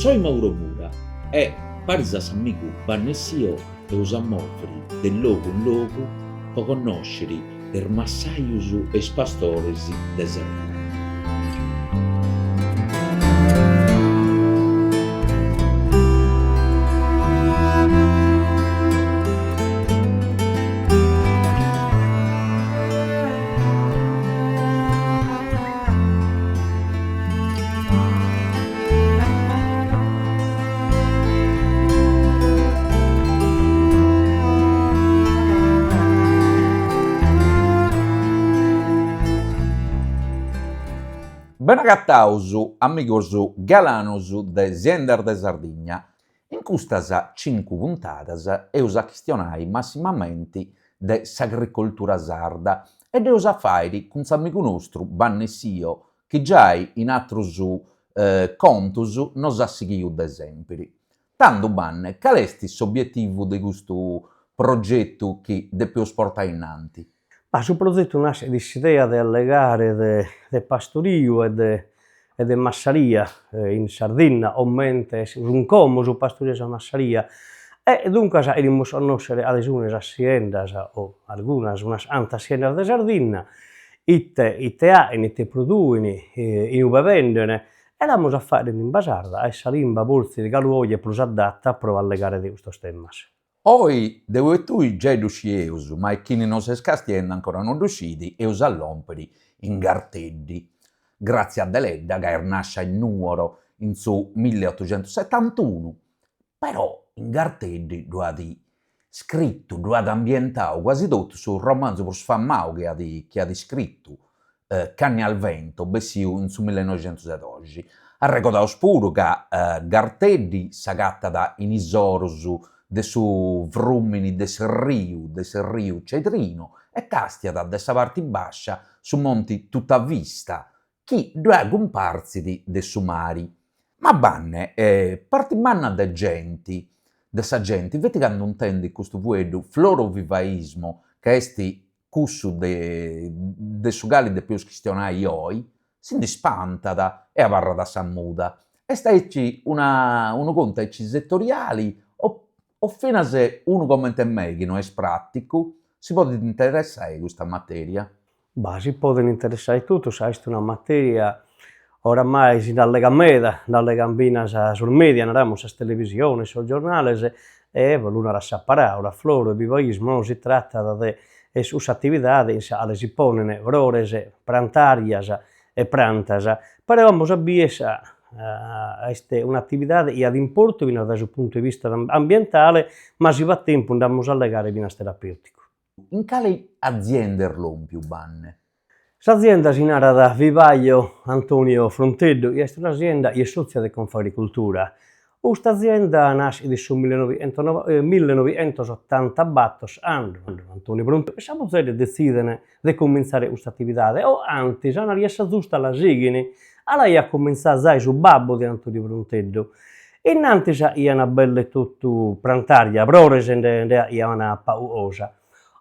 Soi Mauro Mura e, paris a s'amigu Banne Sio, eus a mòviri de logu in logu po connòsciri is massajus e is pastoris de Sardigna. Benagataus amigos galanos de Siendas de Sardigna. In custas cincu puntadas eus a chistionai massimamenti de s'agricoltura sarda e dd'eus a fàiri cun s'amigu nostru Banne Sio chi giai in atrus contus nos at sighiu de sèmpiri. Tando Banne, cale est s'obietivu de custu progetu chi depeus portai innanti? Ma su progetu naschet de s'idea de allegare de de pastoriu e de e de massaria in Sardinna, comente sun como su pastoriu e sa massaria, e duncas cherimus connòschere cale sun sas siendas o algunas unas cantas siendas de Sardinna, ite ite 'aen, ite produin, inube benden, e l'amus a fàghere in limba sarda, est sa limba fortzis galu oje prus adatta pro allegare de custos temas. Oi, deu e tui giai ddu scieus, ma chini nos est castiendi ancora no ddu scit, eus a lòmpiri in Garteddi. Grazia Deledda, ca est nàscia in Nùoro in su milliotocentosetantunu, però in Garteddi ddu at scritu, ddu at ambientau quasi totu su romanzu prus famau chi at chi at scritu, Canne al vento, bessiu in su millenoixentosedoxi. Arregodaus puru ca Garteddi s'agatat in is orus de su frùmini de s'erriu, de s'erriu Cedrino, e càstiat de sa parti bàscia su monti Tuttavista, chi ddoe cumpartzit de su mari. Ma Banne, parti manna de genti, de sa genti, feti candu intendit custu fueddu florovivaismo, ca est cussu de de su cali depeus chistionai oi, si ndi spantat e abarrat a sa muda. Est aici una unu contu aici setoriali o o finas unu comente mei chi no est praticu si podit interessai custa materia? Bah, si poden interessai totus, ca est una materia oramai si nd'allegat meda, nd'allegan finas sos media, naramus, sas televisiones, sos giornales, e lu narat sa paraula, floro e vivaismo, no, si tratat de cussa atividade in sa cale si ponen frores, prantarias e prantas, però amus a bider sa est un'atividade chi at importu finas dae su puntu 'e vista ambientale, ma si b'at tempus nd'amus a allegare finas terapeuticu. In cale azienda est lòmpiu Banne? S'azienda si narat Vivaio Antonio Fronteddu i est un'azienda chi est sòtzia de Confagricoltura. Custa azienda naschit in su millenoighentosotantabator cando Antonio Fronteddu e sa muzere detziden de cumintzare custa atividade o antis, a narrer sa zusta la sighin, a l'aiat cumintzada zai su babbu de Antonio Fronteddu. Innantis 'aian belle totu prantaria, frores nde nde 'aian pagu cosa.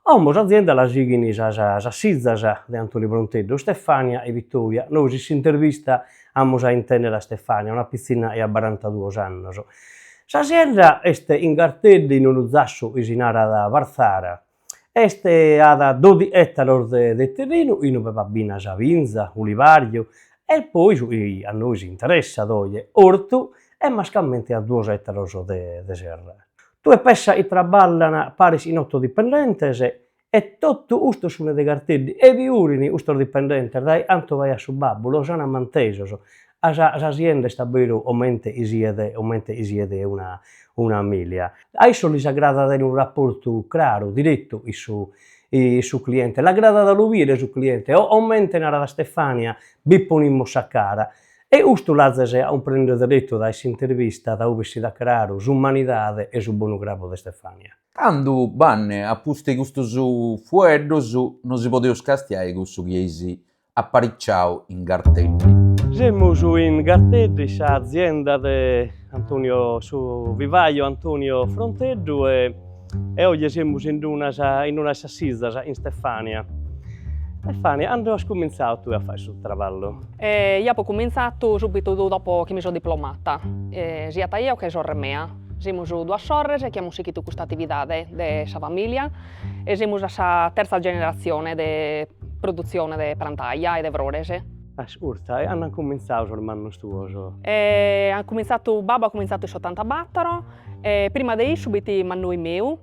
Como s'azienda la sighin sas sas fizas de Antoni Fronteddu, Stefania e Vittoria. Nois in s'intervista amus a intender a Stefania, una pitzinna 'e barantaduos annos. S'azienda est in Garteddi in unu zassu chi si narat Barzara Est at dodi ètaros de de terrinu inube b'at binas binza, ulivarju e poi su chi a nois interessat oje, ortu e mascamente at duos ètaros de de serra. Tue pessa chi traballan paris in oto dipendentes e totu custos sun de Garteddi e pius custos dipendentes dae cantu faghiat su babbu los an mantesos A sa sa sienda est aberu comente chi siet comente chi siet una una 'amìlia. A issos lis agradat unu raportu craru, diretu chin su chin su cliente, l'agradat a lu bìere su cliente o comente narat Stefania bi ponimus sa cara. E custu l'azes a cumprèndere deretu dae s'intervista da ube essit a craru s'umanidade e su bonu grabu de Stefania. Tando, Banne, a pustis custos fueddos nosi podeus castiai cussu chi eis apariciau in Garteddi. Semus in Garteddi, s'azienda de Antonio, su vivaio Antonio Fronteddu e e oje semus in una in una 'e sas fizas, in Stefania. Stefania, cando as cumintzadu tue a fai su traballu? Eo apo cumintzadu subitu dopo chi mi so diplomata, siat eo che sorre mea. Semus duas sorres chi amus sighidu custa atividade de sa familia e semus a sa terza generatzione de produtzione de prantaia e de frores. Ascurta, e cando an cumintzadu sos mannos tuos? An cumintzadu, babbu at cumintzadu in s'otantabatoro e prima de issu b'it mannoi meu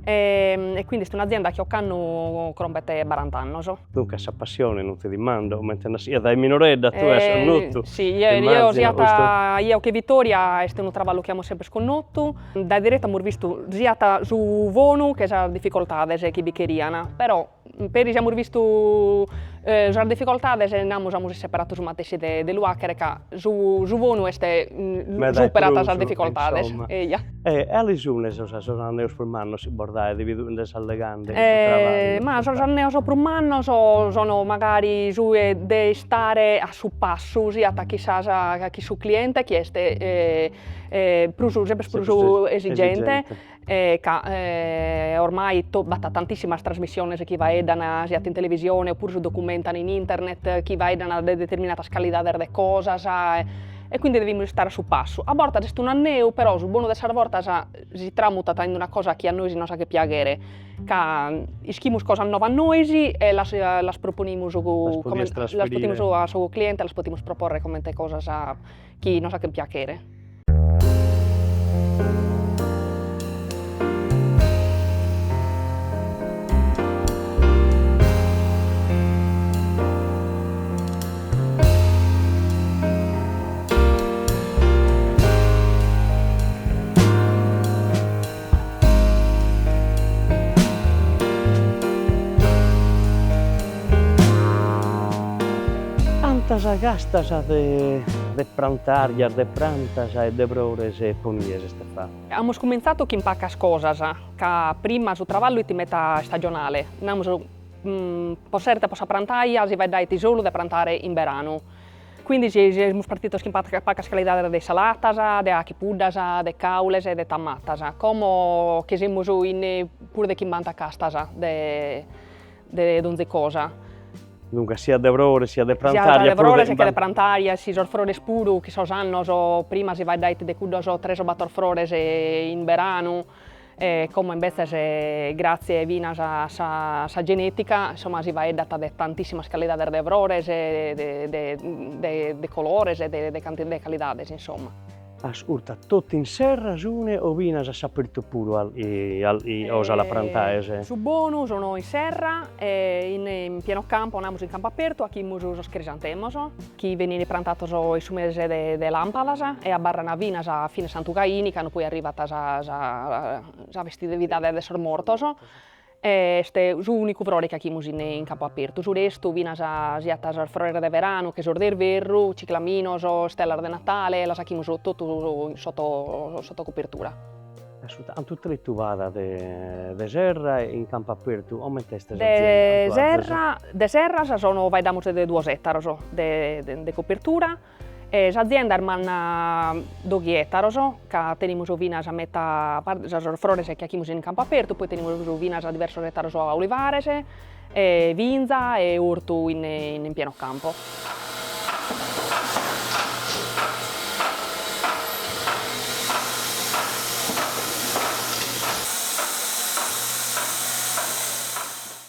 e quindi est un'azienda chi ocannu crompet barant'annos. Duncas sa passione non ti dimando, comente est naschida dae minoredda tue as connotu. Si, eo siat eo che Vittoria est unu traballu chi amus sempre connotu, dae deretu amus bistu siat su bonu che sas dificoltades chi bi cherian, però Peri si amus bistu sas dificoltades namus amus isseperatu su matessi de de lu 'achere ca su su bonu est superat sas dificoltades, eja. E cali sun sos sos anneos prus mannos si bos daet bidu chi nde ses allegande in su traballu? Ma sos anneos prus mannos sono magari su de istare a su passu siat chi sas chi su cliente chi est prus sempre prus esigente e ca ormai b'at tantissimas trasmissiones chi faeddan siat in televisione opuru si documentan in internet chi faeddan de determinadas calidades de cosas e quindi devimus istare a su passu. A bortas est un'anneu, però su bonu de sas bortas si tramutat in una cosa chi a nois nos faghet piaghere, ca ischimus cosas novas nois e las las proponimus las podimus a su cliente las podimus proporre comente cosas chi nos faghen piaghere. Cantas castas de de prantarjas, de prantas e de frores ponies, Stefà? Amus cumintzadu chin pacas cosas, ca prima su traballu 'it meta istagionale, namus po serte po sa prantaja si faeddait solu de prantare in beranu, Quindi semus partidos chin pacas calidades de insalatas, de achipuddas, de caules e de tamatas. Como che semus in prus de chimbanta castas de de donzi cosa. Duncas siat de frores siat de prantaria. Siat de frores che de prantaria, si sos frores puru chi sos annos prima si faeddait de cuddos tres o bator frores in beranu E como imbetzes gratzie finas a sa sa genetica, insomma si faeddat de tantissimas calidades de frores, de de de colores e de de calidades insomma. Ascurta, totu in serra sun o finas a s'apertu puru 'osa la prantaes? Su bonu sono in serra e in pieno campo, namus in campu apertu, 'achimus sos crisantemos, chi benint prantados in su mese de làmpadas e abarran finas a fine Santu Gaini, cando poi arribat sa sa sa festividade de sos mortos, e est s'ùnicu frore chi 'achimus in campu apertu, su restu finas siat sos frores de beranu che sos de isberru, ciclaminos, istellas de Natale, las 'achimus totu sotto sotto copertura. Cantu tretu b'at de serra e in campu apertu, comente est s'azienda? De serra, de serras sono, faeddamus de duos ettaros de de copertura e s'azienda est manna doghi ettaros, ca tenimus finas meta sos frores chi 'achimus in campu apertu, poi tenimus finas diversos ettaros a olivares e binza e ortu in in pieno campo.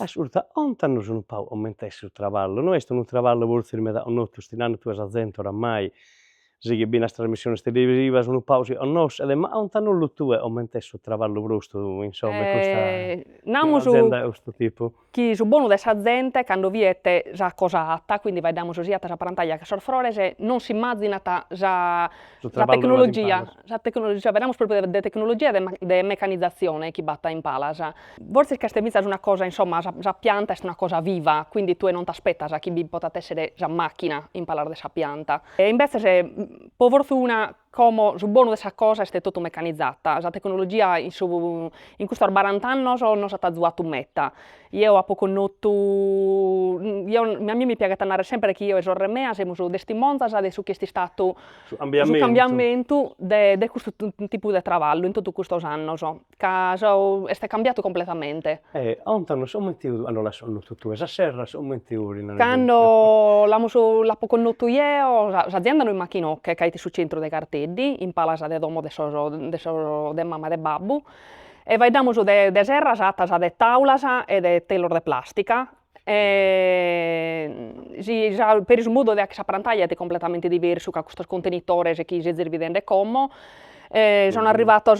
Ascurta, contanos unu pagu comente est su traballu, no est unu traballu fortzis meda connotu, ti naro tue sa zente oramai sighit binas trasmissiones televisivas unu pagu si connoschet, ma contanolu tue comente est su traballu brostu, insomma, in custa azienda de custu tipu. Chi su bonu de sa zente cando biet sa cosa 'atta, quindi faeddamus siat sa prantaja che sos frores, non s'immazinat sa sa tecnologia, sa tecnologia, faeddamus propriu de tecnologia e de meccanizzazione chi b'at in palas. Fortzis ca est fintzas una cosa, insomma, sa sa pianta est una cosa viva, quindi tue non t'aspettas chi bi potat essere sa macchina in palas de sa pianta. E imbetzes po fortuna. Como su bonu de sa cosa est totu mecanizata, sa tecnologia in su in custos barant'annos nos at azuatu meta. Jeo apo connotu, jeo a mie mi piaghet a narrer sempre chi jeo e sorre mea semus testimonzas de su chi est istatu Su su cambiamentu de de custu tipu de traballu in totu custos annos, ca est cambiatu completamente. E contanos comente 'it cando l'as connotu tue, sas serras comente 'urin? Cando l'amus l'apo connotu jeo s'azienda no 'it mancu inoghe, ca 'it in su centru de Garteddi, in palas de domo de sos de sos de mama e de babbu, e faeddamus de de serras 'atas de taulas e de telos de plastica, e si sa peri su modu de 'acher sa prantaja 'it completamente diversu ca custos contenitores chi sezis bidende como, e sono arrivados,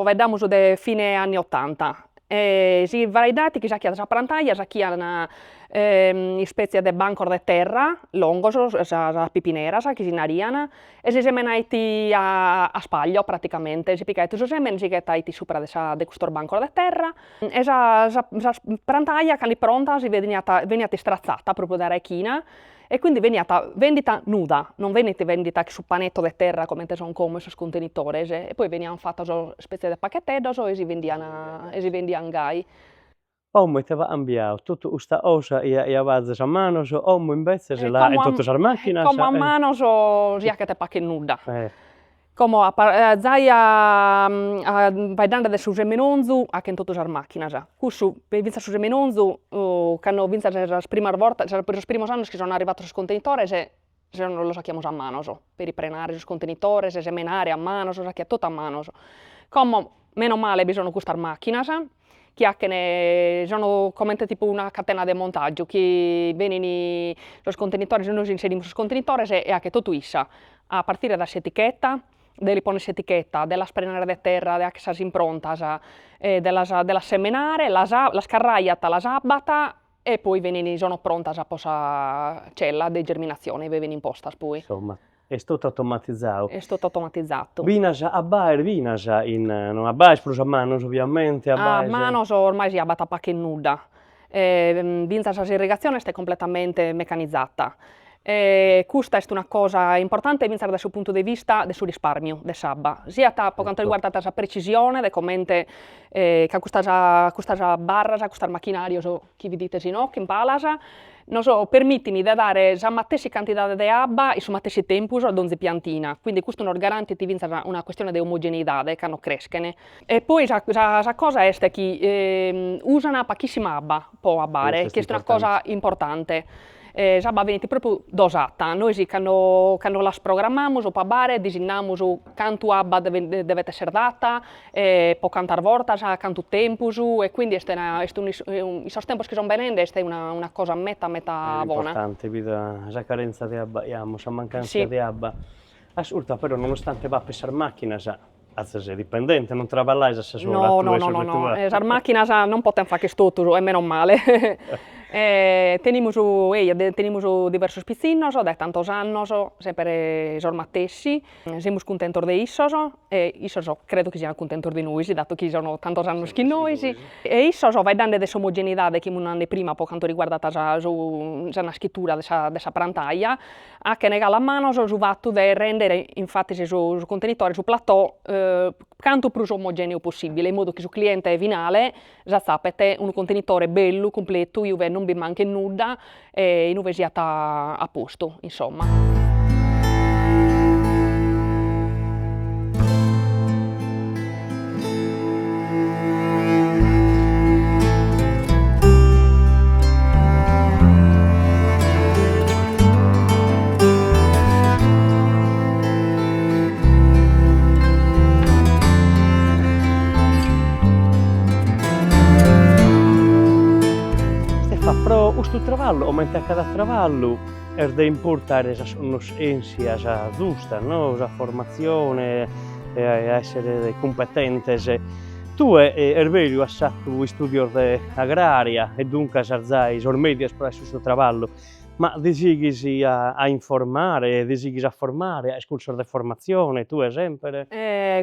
faeddamus de fine anni otanta, e si faeddait chi s'achiat sa prantaja s'achian ispetzie de bancos de terra longos, sas pipineras chi si narian, e si semenait a spaglio praticamente, si pigait su semene e si ghetait subra de sa de custos bancos de terra e sa sa sa prantaja cando 'it pronta si beniat beniat istrazzata propriu dae raichina e quindi beniat vendita nuda, non benit vendita chin su panetto de terra comente son como in sos cuntenitores e poi benian fatos ispetzie de pacheteddos e si vendian e si vendian gai. Como ite b'at cambiadu? Totu custa cosa chi 'achiabazes a manos, como imbetzes la 'achen totu sas macchinas. Como a manos si 'achet pacu e nudda. Como zai a faeddende de su semenonzu 'achen totu sas macchinas, cussu finzas su semenonzu cando finzas sas primas bortas sos primos annos chi sun arrivados sos contenitores los 'achiamus a manos, peri prenare sos contenitores, semenare a manos, s'achiat totu a manos. Como meno male bi sono custas macchinas chi 'achen, sono comente tipu una catena de montaggiu, chi benin sos contenitores, nois inserimus sos contenitores e 'achet totu issa, a partire dae s'etichetta, de li ponner s'etichetta, de las prenare de terra, de 'acher sas improntas, e de las de las semenare, las las carraiat, las abbat e poi benin, sono prontas po sa cella de germinazione inue benin postas poi. Insomma Est totu automatizadu. Est totu automatizadu. Finas abbais finas in, no abbais prus a manos oviamente, abbais. A manos ormai si abbat pacu e nudda, finzas s'irrigatzione est completamente mecanizata, custa est una cosa importante finzas dae su puntu de vista de su risparmiu de s'abba, siat po cantu riguardat sa precisione de comente ca custas custas barras, custos machinarios chi bidites inoghe in palas, nos permitin de dare sa matessi cantidade de abba in su matessi tempus a donzi piantina, quindi custu nos garantit finzas una questione de omogeneidade cando creschen. E poi sa sa cosa est chi usan pachissima abba po abbare, chi est una cosa importante, s'abba benit propriu dosata, nois cando cando las programmamus po abbare disinnamus cantu abba devet esser data e po cantas bortas, cantu tempus e quindi est una est in sos tempos chi son benende est una una cosa meta meta bona. Importante bida sa carenza de abba chi amus, sa mancantzia de abba. Ascurta però nonostante b'apen sas macchinas, azes dipendentes, non traballais a sa sola No no no no no, sas macchinas non poten fagher totu e meno male Tenimus eia tenimus diversos pitzinnos dae tantos annos, sempre sos matessi, semus cuntentos de issos e issos credo chi sian cuntentos de nois, datu chi sono tantos annos chin nois, e issos faeddende de s'omogeneidade chi fimus nande prima po cantu riguardat sa su sa naschitura de sa de sa prantaja, 'achen galu a manos su fatu de rendere infatis su su contenitore, su plateau, cantu prus omogeneu possibile, in modu chi su cliente finale s'atzapet unu contenitore bellu, cumpletu, in ue non bi manchet nudda e in ue siat a postu, insomma. Stefa, pro custu traballu, comente a cada traballu, est de importu àere sas connoschèntzias giustas, no, sa formatzione, a èssere cumpetentes. Tue, est beru, as fatu istùdios de agraria e duncas as giai sos mèdios pro fàghere custu traballu. Ma ti sighis a informare, ti sighis a formare, faghes cursos de formatzione tue semper?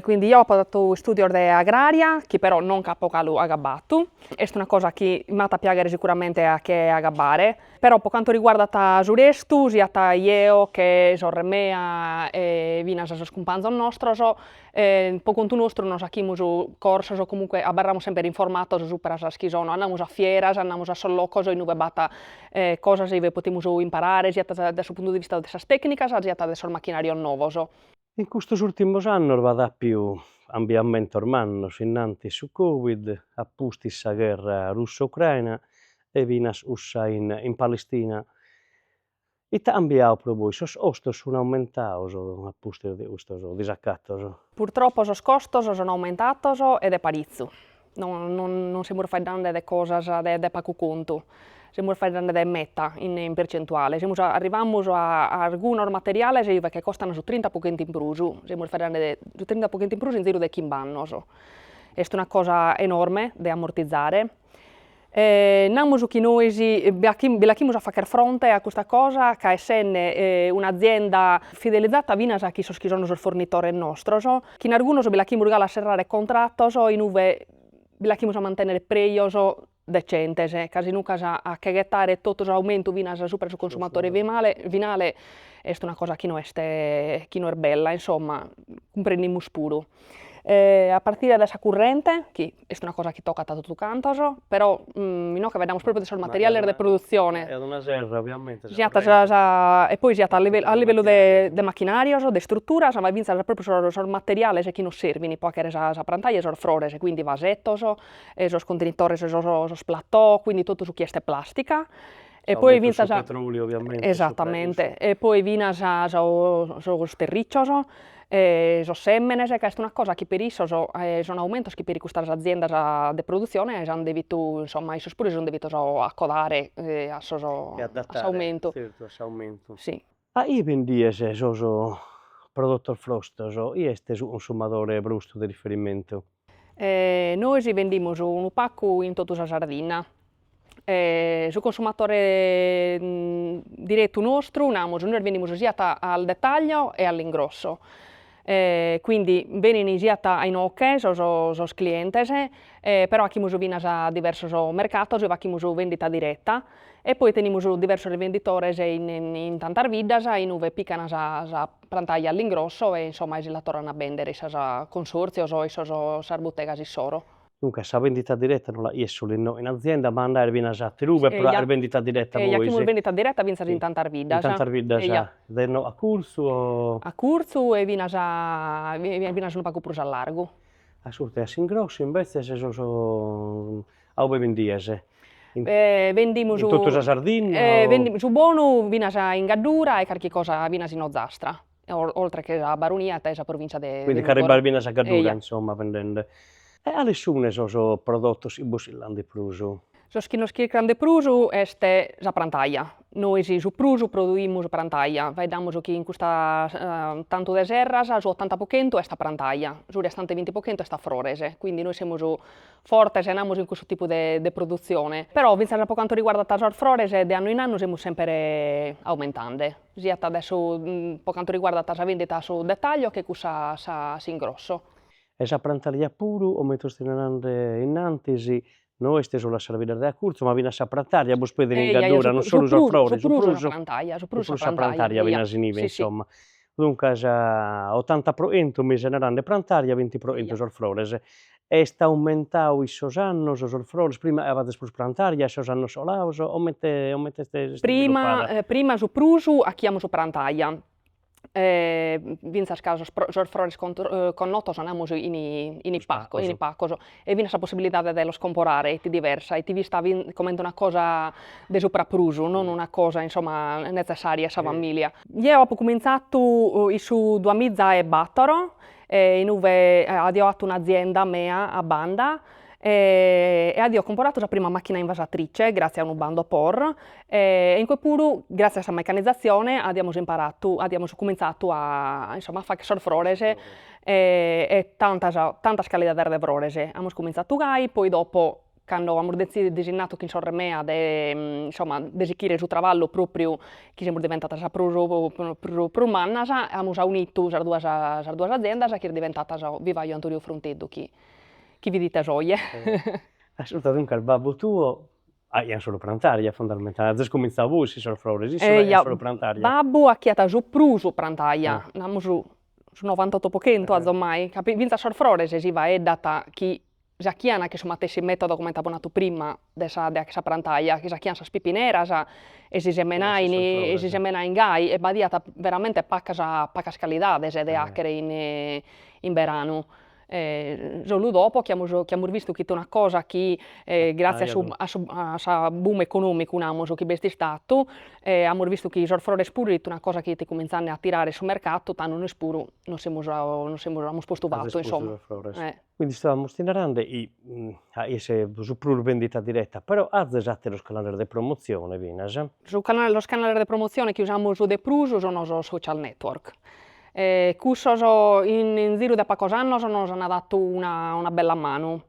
Quindi jeo apo fatu istudios de agraria, chi però non ch'apo galu agabbatu, est una cosa chi m'at a piaghere sicuramente a che agabbare, però po cantu riguardat su restu, siat jeo che sorre mea e finas sos cumpanzos nostros, Po contu nostru nos 'achimus corsos o comunque abarramus semper informatos supra sas chi sono, andamus a fieras, andamus a sos locos inube b'at cosas inube potimus imparare, siat dae su puntu de vista de sas tecnicas, siat de sos machinarios novos. In custos urtimos annos b'at apiu cambiamentos mannos, innantis su Covid, a pustis sa gherra russo-ucraina e finas cussa in Palestina. Ite at cambiadu pro bois? Sos costos sun aumentados a pustis de custos disacatos? Purtroppo sos costos sun aumentados e de paritzu, non non semus faeddende de cosas de de pagu contu, semus faeddende de meta in percentuale, semus arrivamus a argunos materiales inue che costan su trinta po chentu in prus, semus faeddende de su trinta po chentu in prus in ziru de chimb'annos, est una cosa enorme de ammortizare Namus chi nois bi l'achimus a fagher fronte a custa cosa ca essende un'azienda fidelizata finas chin sos chi sono sos fornitores nostros, chin argunos bi l'achimus galu a serrare contratos in ue bi l'achimus a mantennere prejos decentes, ca sinuncas a che ghetare totu s'aumentu finas supra su consumatore finale est una cosa chi no est chi no est bella, insomma, cumprendimus puru. A partire dae sa currente, chi est una cosa chi tocat a totu cantos, però inoghe faeddamus propriu de sos materiales de produtzione. Est una serra ovviamente sa currente. Siat e poi siat a livellu de machinarios, de istruturas, ma fintzas propriu sos materiales chi nos servin po 'achere sa prantaia e sos frores, quindi vasettos, sos contenitores, sos platò, quindi totu su chi est plastica E poi fintzas su petroliu ovviamente esattamente e poi finas sos sos terriccios sos semenes ca est una cosa chi peri issos sun aumentos chi peri custas aziendas de produtzione s'ant devitu insomma issos puru si sun devitos acodare a sos a s'aumentu a s'aumentu si A chie bendies sos prodotos frostos chie est su consumadore brostu de riferimentu Nois bendimus unu pagu in totu sa Sardinna, su consumatore diretu nostru, namus, nois bendimus siat al dettaglio e all'ingrosso, quindi benint siat a inoghe sos sos clientes, però 'achimus finas diversos mercados e faghimus vendita direta e poi tenimus diversos rivenditores in in tantas biddas in ue pican sa sa prantaia all'ingrosso e insomma e si la torran a bendere in sos consortzios o in sos sas butegas issoro. Duncas sa vendita direta no la 'ies solu inoghe in azienda ma andais finas a aterube pro 'aer vendita direta bois. 'Achimus vendita direta fintzas in tantas biddas. In tantas biddas, de inoghe a curtzu o. A curtzu e finas finas unu pagu prus a largu. Ascurta e a s'ingrossu imbetzes sos a ube bendies? Bendimus. In totu sa Sardinna o. Bendimus su bonu finas in Gaddura e carchi cosa finas in Ozastra, oltre che sa Baronia e sa provincia de Nugoro. Quindi ch'arribais finas a Gaddura insomma bendende. E cales sun sos prodotos chi bos chircan de prus? Sos chi nos chircan de prus est sa prantaia, nois su prus produimus prantaia, faeddamus chi in custa tantu de serras su otanta po chentu est a prantaia, su restante binti po chentu est a frores, quindi nois semus fortes namus in cussu tipu de produtzione, però fintzas po cantu riguardat sos frores de annu in annu semus semper aumentende, siat de su po cantu riguardat sa vendita a su dettaglio che cussa a s'ingrosso. E sa prantaria puru, comente est narende innantis, no est solu a sas biddas de acurtzu, ma finas sa prantaria bos pedin in Gaddura, non solu sos frores, su prus su prus sa prantaria finas inibe, insomma. Duncas otanta pro chentu mi ses narende prantaria, binti pro chentu sos frores. Est aumentadu in sos annos sos frores, prima faghiades prus prantaria, in sos annos colados, comente comente est Prima prima su prus 'achiamus prantaia, fintzas ca sos sos frores connotos namus 'ini 'ini pacos 'ini pacos e finas sa possibilidade de los comporare 'it diversa, 'it vista comente una cosa de supraprus, non una cosa insomma netzessaria a sa familia. Jeo apo cumintzatu in su duamiza e bator in ue adio 'atu un'azienda mea a banda e adio comporatu sa prima macchina invasatrice gratzie a unu bando POR e in cue puru gratzie a sa meccanizatzione adiamus imparatu, adiamus cumintzatu a insomma a fagher sos frores e tantas tantas calidades de frores, amus cumintzatu gai, poi dopo. cando amus detzidiu disinnatu chin sorre mea de insomma de sichire su traballu propriu chi semus diventadas prus prus prus mannas, amus aunitu sas duas sas duas aziendas chi est diventata sa Vivaio Antonio Fronteddu chi chi bidites oje. Ascurta duncas babbu tuo aiat solu prantaria fondamentalmente, azis cumintzau bois chin sos frores, issu aiat solu prantaria. Babbu achiat su prus prantaia, namus su novantotto po chentu azomai, ca fintzas sos frores si faeddat chi si achian chin su matessi metodo comente apo natu prima de sa de acher sa prantaia, chi s'achian sas pipineras e si semenain e si semenain gai e b'aiat veramente pacas pacas calidades de achere in in beranu. Solu dopo chi amus chi amus bistu chi fit una cosa chi gratzias a su a su a sa boom economicu, namus, chi b'est istatu, amus bistu chi sos frores puru fit una cosa chi fit cuminzende a tirare su mercatu, tando nois puru nos semus nos semus amus postu fatu, insomma. Quindi istamus narende chi est su prus vendita diretta, però azis ateros canales de promotzione finas. Su canale sos canales de promotzione chi usamus de prus sono sos social network, cussos in in ziru de pacos annos nos an datu una una bella manu,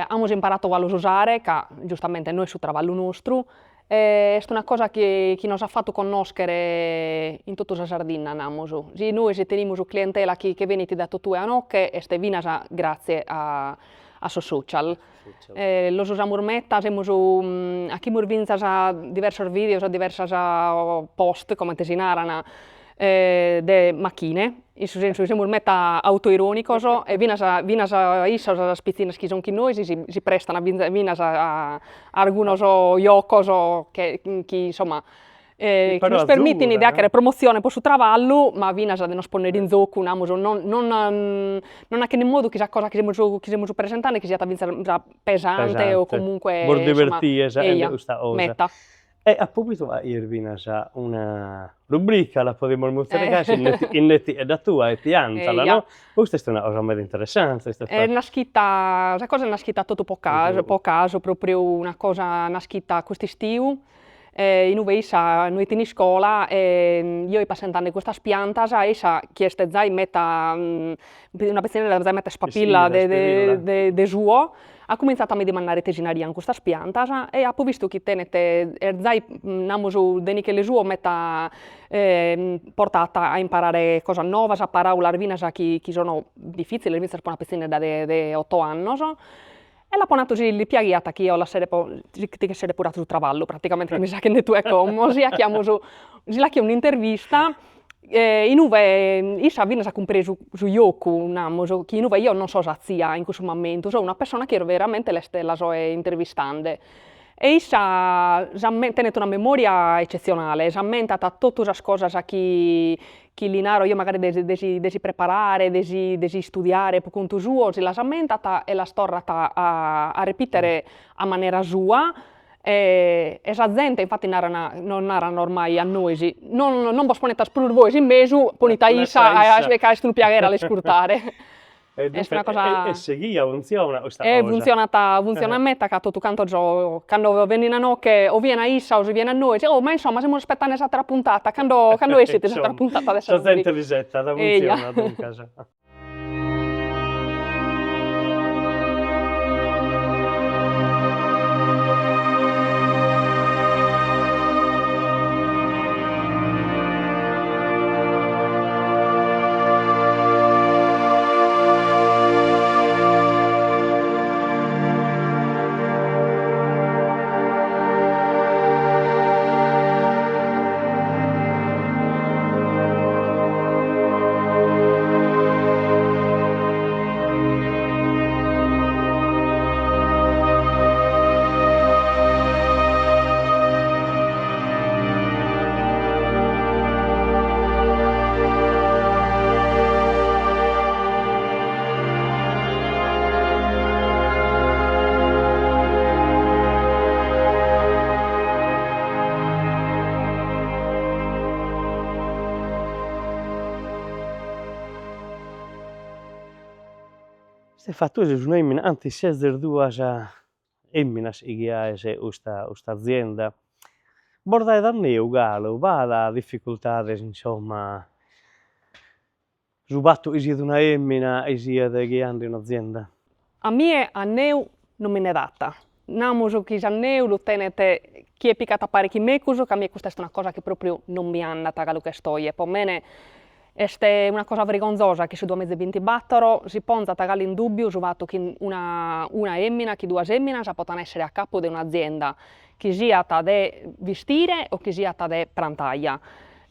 amus imparatu a los usare ca giustamente no est su traballu nostru E est una cosa chi chi nos at fatu connòschere in totu sa Sardinna, namus. Si nois tenimus clientela chi che benit dae totue a noche est finas gratzie a a sos social. Los usamus meta, semus achimus fintzas diversos videos, diversas post, comente si naran, de machine, in su sensu chi semus meta autoironicos e finas finas issos, sas pitzinnas chi sun chin nois si si prestan finas a argunos jocos che chi insomma chi nos permitin de achere promotzione po su traballu, ma finas de nos ponnere in zocu, namus, non non non achende in modu chi sa cosa chi semus chi semus presentende chi siat finzas pesante o comunque Bos diverties aende custa cosa. Meta. E apo bidu a ier finas una rubrica, la podimus mutire gasi, in Nettiedda tua e piantala, no? Custa est una cosa meda interessante. Est naschita, sa cosa est naschita totu po casu, po casu, propriu una cosa naschita cust'istiu, in ue issa no 'it in iscola e jeo 'ipo assentende custas piantas e issa, chi est zai meta, una pitzinnedda zai meta ispapilla de de de suo, At cumintzatu a mi dimandare ite si narian custas piantas e apo bistu chi tenet, est zai, namus, de nichele suo meta portata a imparare cosas novas, paraulas finas chi chi sono difiziles finzas po una pitzinnedda de de oto annos, e l'apo natu si li piaghiat chi eo l'assere chi ch'essere puru atu su traballu praticamente chi mi ses achende tue como, si achiamus, si l'achio un'intervista in ue issa finas at cumpresu su jocu, namus, chi in ue eo non so sa tzia in cussu mamentu, so una pessona chi veramente l'est la so intervistende. E issa tenet una memoria eccetzionale, s'ammentat totu sas cosas chi chi li naro eo magari de de si de si preparare, de si de si istudiare po contu suo, si las ammentat e las torrat a a repitere a manera sua E sa zente infatti naran, nos naran ormai a nois, non non bos ponetas prus bois in mesu, ponite a issa ca est unu piaghere a l'iscurtare. Est una cosa. E sighia funtzionat custa cosa. E funtzionat, funtzionat meta ca totu cantos cando benin a noche o bien a issa o si bien a nois, oh ma insomma semus ispettende s'atera puntata, cando cando essit s'atera puntata de sa Sa zente l'isettat, funtzionat duncas. Stefa, tue ses un'emina, antis sezis duas eminas chi ghiaes custa custa azienda, bos daet anneu galu, b'at dificultades insomma, su fatu chi siet una emina e siat ghiande un'azienda? A mie anneu. Non mi nde dat. Namus chi s'anneu lu tenet chie picat a pare chin mecus, ca a mie custa est una cosa chi propriu non mi andat galu ch'est oje, po mene est una cosa vrigonzosa chi su duamiza e bintibattor si ponzat galu in dubbiu su fatu chi una una emina, chi duas eminas potan essere a capu de un'azienda, chi siat de bistire o chi siat de prantaja.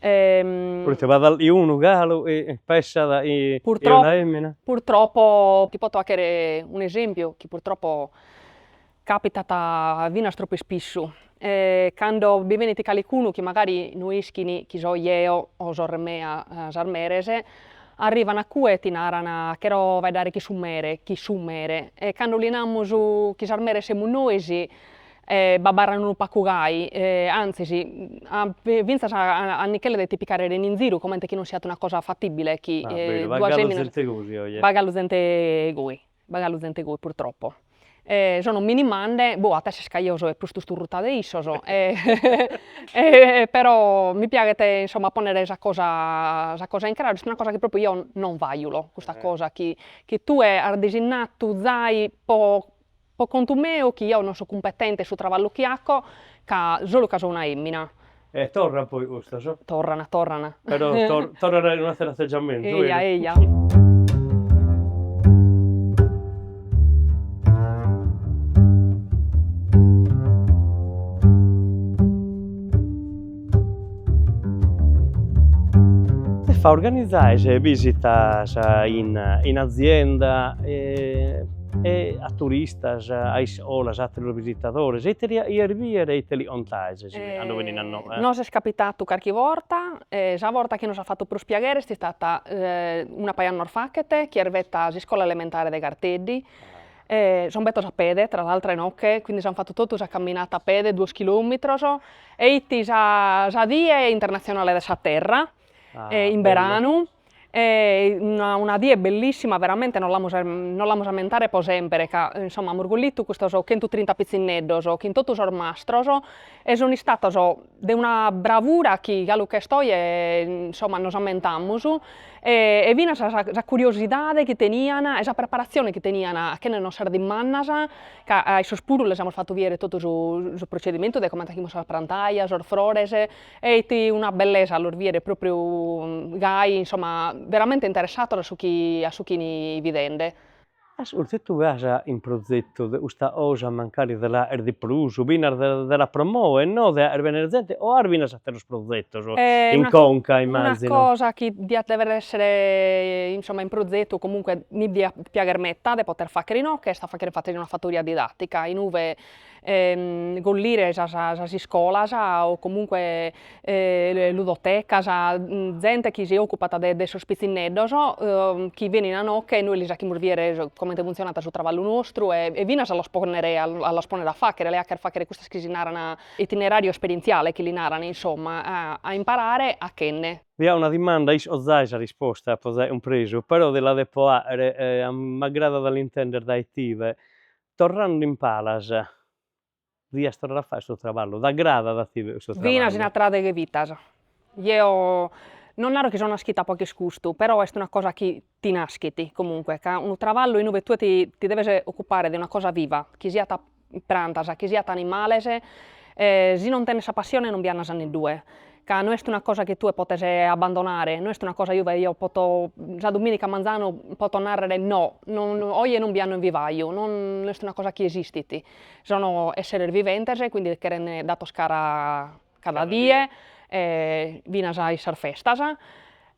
Proite b'at unu galu chi pessat chi una emina. Purtroppo, ti poto 'achere un'esempiu chi purtroppo capitat finas tropu ispissu, cando bi benit calicunu chi magari no ischin chi so jeo o sorre mea sas meres, arrivan a cue e ti naran chero faeddare chi su mere, chi su mere, e cando li namus chi sas meres semus nois b'abarran unu pacu gai, antzis fintzas a nichelle de ti picare in ziru comente chi non siat una cosa fatibile chi duas eminas, b'at galu zente goi, b'at galu zente goi purtroppo. Sono minimande, boh at esser ca jeo soe prus tusturruta de issos però mi piaghet insomma a ponnere sa cosa sa cosa in craru, est una cosa chi propriu jeo non vajulo, custa cosa chi chi tue as disinnatu zai po Po contu meu chi jeo non so cumpetente in su traballu chi aco, ca solu ca so una emina. E torran poi custos. Torran, torran. Però torran in un'ateru ategiamentu. Eja, eja. Stefa, organizais bisitas in azienda e a turistas, a iscolas, ateros visitadores, ite li 'achies biere e ite li contais cando benint a inoghe? Nos est capitatu carchi borta, e sa borta chi nos at fatu prus piaghere est istata una paja 'e annos fachet, chi est betta s'iscola elementare de Garteddi, Son bettos a pede, tra l'altro inoche, quindi s'an fatu totu sa camminata a pede, duos chilometros, e 'it sa sa die internatzionale de sa terra, in beranu, e una una die bellissima, veramente nos l'amus nos l'amus ammentare po sempre, ca insomma amus gollitu custos chentutrinta pitzinneddos chin totu sos mastros e sun istatos de una bravura chi galu ch'est oje insomma nos ammentamus e finas sa curiosidade chi tenian e sa preparatzione chi tenian achende·nos sas dimandas, ca a issos puru lis amus fatu biere totu su su procedimentu de comente 'achimus sa prantaja, sos frores, e 'it una bellesa a los biere propriu gai, insomma, veramente interessados a su chi a su chi 'ini bidende. Ascurta, e tue as in prozetu de custa cosa mancari de la 'aer de prus, finas de la promoer, no, de 'aer bennere zente, o as finas ateros prozetos in conca, immazino. Una cosa chi diat dever essere insomma in prozetu, comunque mi diat piagher meta de poter fagher inoche, est a fagher infattis una fatoria didattica inube gollire sas sas iscolas o comunque ludotecas, zente chi si ocupat de de sos pitzinneddos chi benin a inoche e nois lis 'achimus biere comente funtzionat su traballu nostru e finas a los ponnere a los ponnere a faghere, a li 'acher faghere custas chi si naran itinerariu esperientziale chi li naran insomma a a imparare 'achende. Bi at una dimanda, isco zai sa risposta, apo zai cumpresu, però ti la depo 'achere, m'aggradat a l'intender dae tibe, Torrende in palas, dias torrare a fare custu traballu? T'agradat a tibe custu traballu? Finas in ateras deghe vitas. Jeo non naro chi so naschita po 'acher custu, però est una cosa chi ti naschit comunque, ca unu traballu inube tue ti ti deves occupare de una cosa viva, chi siat prantas, chi siat animales, si non tenes sa passione non bi andas a neddue ca no est una cosa chi tue potes abbandonare, no est una cosa inube eo poto sa duminica a manzanu poto narrere no, oje non bi ando in vivaiu, non est una cosa chi esistit, sono esseres viventes e quindi cheren datos cara cada die, finas a in sas festas,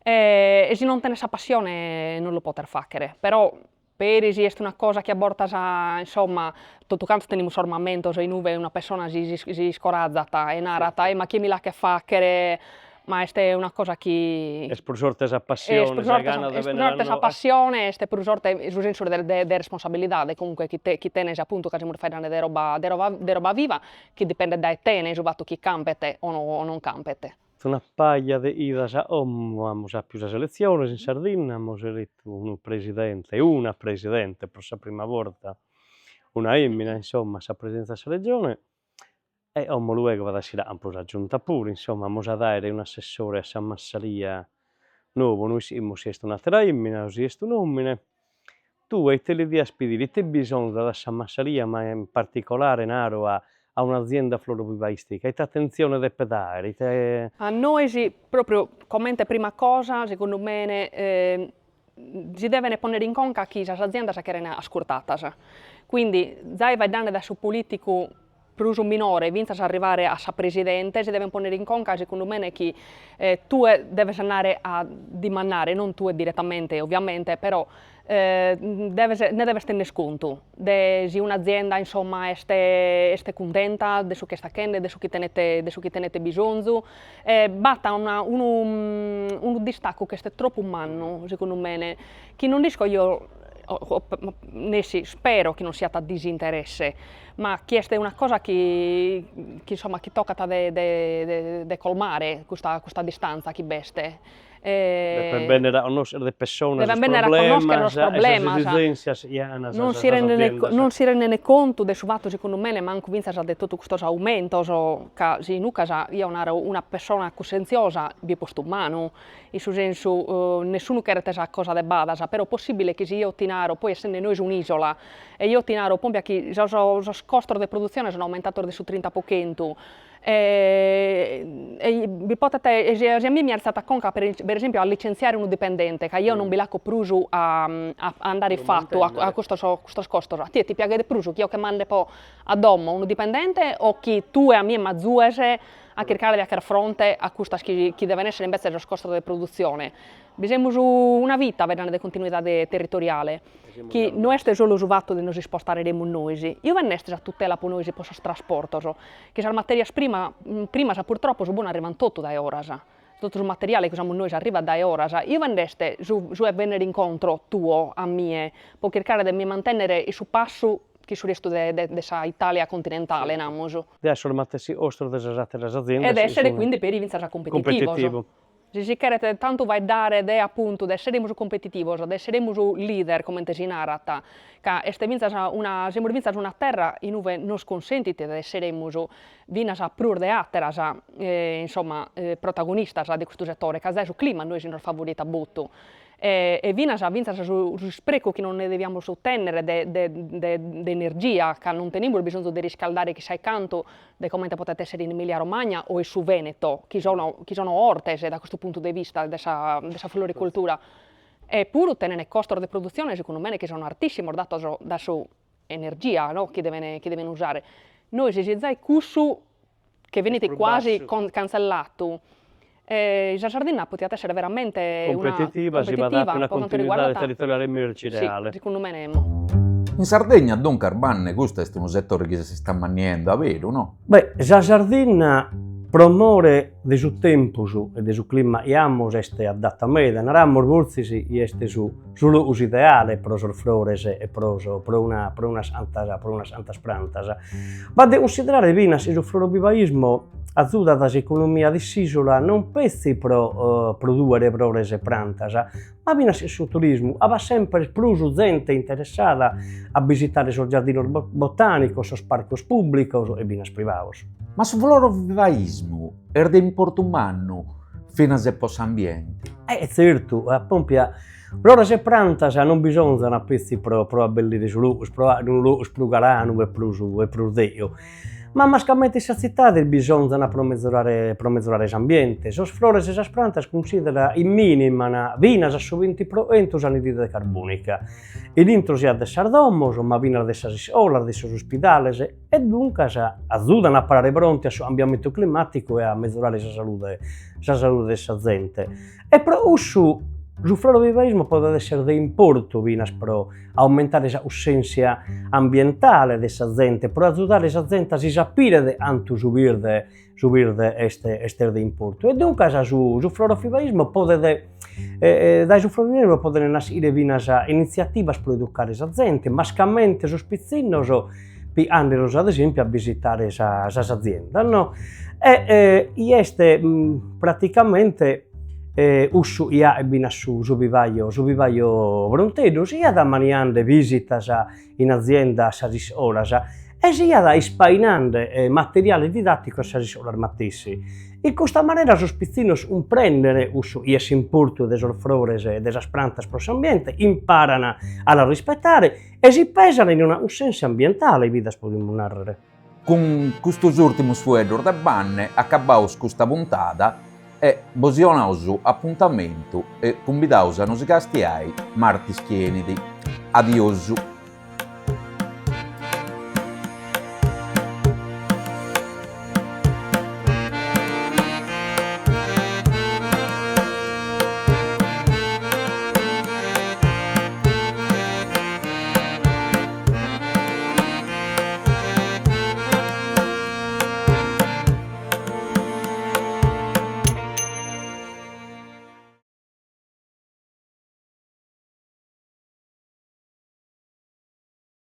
e si non tenes sa passione non lu potes faghere, però Peri si est una cosa chi a bortas, insomma, totu cantos tenimus sos mamentos in ue una pessona si si iscorazat e narat, e ma chie mi l'achet faghere, ma est una cosa chi. Est prus forte sa passione, sa gana de Est prus forte sa passione, est prus forte su sensu de de responsabilidade comunque chi chi tenes apuntu ca semus faeddende de roba de roba de roba viva, chi dipendet dae tene su fatu chi campet o o non campet. Una paja de 'idas a como amus apiu sas eletziones in Sardinna, amus eletu unu presidente, una presidente pro sa prima borta, una emina insomma a sa presidenza de sa Regione, e como luego b'at a essire a campu sa Giunta puru, insomma amus at aere un'assessore a sa massaria nou, no ischimus si est un'atera emina o si est un'omine. Tue ite li dias pedire, ite bisonzat a sa massaria, ma in particolare naro a a un'azienda florovivaistica, ite atentzione depet àere, ite. A nois, propriu comente prima cosa, segundu mene, si devent ponnere in conca chi sas aziendas cheren ascurtatas, quindi zai faeddende dae su politicu prus minore fintzas a arrivare a sa presidente, si devent ponnere in conca segundu mene chi tue deves andare a dimandare, non tue diretamente ovviamente, però deves nde deves tenner contu de si un'azienda insomma est est cuntenta de su chi est fachende, de su chi tenet de su chi tenet bisonzu, e b'at una unu unu distaccu chi est tropu mannu segundu mene, chi non nd'isco eo nessi spero chi non siat disinteresse ma chi est una cosa chi chi insomma chi tocat de de de colmare custa custa distanza chi b'est. Depen bennere a connoschere de pessonas sos problemas e sas esigentzias chi an sas aziendas. Non si rendene contu de su fatu segundu mene mancu fintzas de totu custos aumentos, ca sinucas eo naro una pessona cussentziosa bi at postu manu, in su sensu nessunu cheret sa cosa de badas, però possibile chi si eo ti naro, poi essende nois un'isola, E eo ti naro, pompia chi sos sos costos de produtzione sun aumentados de su trinta po chentu e bi potet e si a mie mi artziat a conca per esempiu a licentziare unu dipendente ca eo non bi l'aco prus a a andare fatu a custos custos costos, a tie ti piaghet prus chi eo che mande po a domo unu dipendente o chi tue a mie m'azues a chircare de acher fronte a custas chi chi deven essere imbetzes sos costos de produtzione. Bi semus una vita faeddende de continuidade territoriale chi no est solu su fatu de nos ispostare semus nois, inue nd'est sa tutela po nois po sos trasportos, chi sas materias prima primas purtroppo su bonu arrivant totu dae 'oras, totu su materiale chi usamus nois arrivat dae 'oras, inue nd'est su su 'e bennere incontro tuo a mie po chircare de mi mantennere in su passu chi su restu de de sa Italia continentale, namus. De esser sos matessi costos de sas ateras aziendas. E de essere quindi peri fintzas cumpetitivos. Si si cheret tantu faeddare de apuntu de esseremus cumpetitivos, de esseremus leader comente si narat, ca est fintzas una semus fintzas una terra in ue nos cunsentit de esseremus finas prus de àteras insomma protagonistas de custu setore, ca zai su clima a nois nos favorit a botu e finas fintzas su isprecu chi non nde deviamus tennere de de de energia, ca non tenimus bisonzu de riscaldare chissai cantu de comente potet essere in Emilia Romagna o in su Veneto, chi sono chi sono 'ortes da custu puntu de vista de sa de sa floricoltura, e puru tenene costos de produtzione segundu mene chi sono artissimos datos da su energia no chi deven chi deven usare. Nois si zai cussu che benit quasi cantzellatu sa Sardinna potiat essere veramente una Cumpetitiva, si b'at àpiu una continuidade territoriale merci reale. Si, segundu mene emmo. In Sardegna duncas Banne custu est unu setore chi s'est ammanniende a beru, no? Beh, sa Sardinna pro more de su tempus e de su clima chi amus est adatta meda, naramus fortzis chi est su su logus ideale pro sos frores e pro pro una pro unas cantas pro unas cantas prantas. B'at de cunsiderare finas chi su florovivaismo azudat s'economia de s'ìsula non petzi pro prodùere frores e prantas, ma finas in su turismu, ca b'at semper prus zente interessada a bisitare sos giardinos botànicos, sos parcos pùblicos e finas privados. Ma su florovivaismu est de importu mannu finas e po s'ambienti. E tzertu, a pòmpia, frores e prantas non bisonzan petzi pro pro abbellire su logus, pro àere unu logus prus galanu e prus e prus deu, ma mascamente in sas tzitades bisonzan pro mezorare pro mezorare s'ambiente. Sos frores e sas prantas cunsidera immìniman finas a su binti pro chentu s'anidride carbònica, in intro siat de sas domos, ma finas de sas iscolas, de sos uspidales, e duncas azudan a parare fronte a su cambiamentu climàticu e a mezorare sa salude sa salude de sa zente. E pro cussu su florovivaismu podet èssere de importu finas pro aumentare sa cussèntzia ambientale de sa zente, pro azudare sa zente a si sapire de cantu su birde su birde est est de importu. E duncas su su florovivaismu podet dae su florovivaismu poden naschire finas initziativas pro educare sa zente, mascamente sos pitzinnos, pigandelos ad esempiu a bisitare sas aziendas no, e i est praticamente cussu chi at finas su su vivaio su vivaio Pronteddu, siat ammaniende visitas in azienda a sas iscolas. E siat ispainande materiale didàticu a sas iscolas matessi. In custa manera sos pitzinnos cumprenden cussu chi est s'importu de sos frores e de sas prantas pro s'ambiente, imparan a las rispetare e si pesan in una cussèntzia ambientale, finas podimus nàrrere. Cun custus ùrtimus fueddus de Banne acabaus custa puntada e bosi 'onaus apuntamentu e cumbidaus a nosi castiai martis chi 'enit. Adiosu.